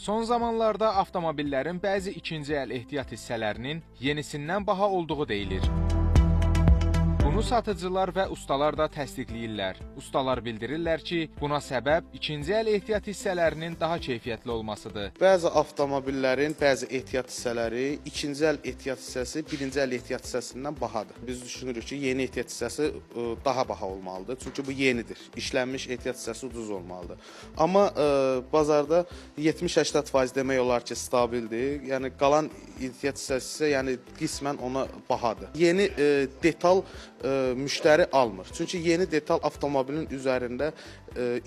Son zamanlarda avtomobillərin bəzi ikinci əl ehtiyat hissələrinin yenisindən baha olduğu deyilir. Bunu satıcılar və ustalar da təsdiqləyirlər. Ustalar bildirirlər ki, buna səbəb ikinci əl ehtiyat hissələrinin daha keyfiyyətli olmasıdır. Bəzi avtomobillərin bəzi ehtiyat hissələri ikinci əl ehtiyat hissəsi birinci əl ehtiyat hissəsindən bahadır. Biz düşünürük ki, yeni ehtiyat hissəsi daha baha olmalıdır. Çünki bu yenidir. İşlənmiş ehtiyat hissəsi ucuz olmalıdır. Amma bazarda 70-80% demək olar ki, stabildir. Yəni qalan ehtiyat hissəsi isə yəni qismən ona bahadır. Yeni detal müştəri almır. Çünki yeni detal avtomobilin üzərində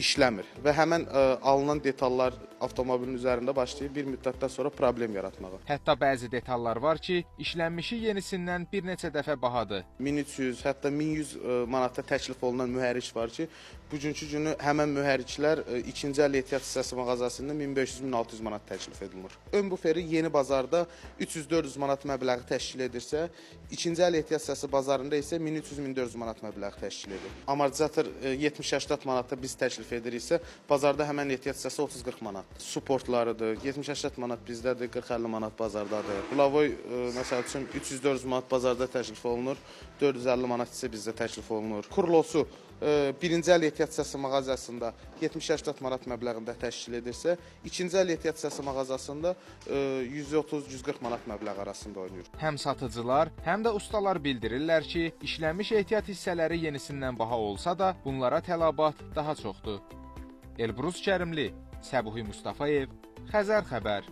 işləmir və həmən alınan detallar avtomobilin üzərində başlayır bir müddətdən sonra problem yaratmağa. Hətta bəzi detallar var ki, işlənmişi yenisindən bir neçə dəfə bahadır. 1300, hətta 1100 manata təklif olunan mühərrik var ki, bugünkü günü həmən mühərriklər ikinci əl ehtiyat hissəsi mağazasında 1500-1600 manat təklif edilir. Ön buferi yeni bazarda 300-400 manat məbləği təşkil edirsə, ikinci əl ehtiyat hissəsi bazarında isə 1300-1400 manat məbləği təşkil edir. Amortizator 70-80 manata biz təklif ediriksə, bazarda həmən ehtiyat hissəsi 30-40 manatdır. Suportlarıdır, 70-80 manat bizdədir, 40-50 manat bazardadır. Qulavoy məsəl üçün 300-400 manat bazarda təklif olunur, 450 manat isə bizdə təklif olunur. Kurlosu birinci əl ehtiyat hissəsi mağazasında 70-80 manat məbləğində təşkil edirsə, ikinci əl ehtiyat hissəsi mağazasında 130-140 manat məbləğ arasında oynayır. Həm satıcılar, həm də ustalar bildirirlər ki, işlənmiş ehtiyat hissələri yenisindən baha olsa da, bunlara tələbat daha çoxdur. Elbrus Kərimli, Səbuhi Mustafayev, Xəzər xəbər.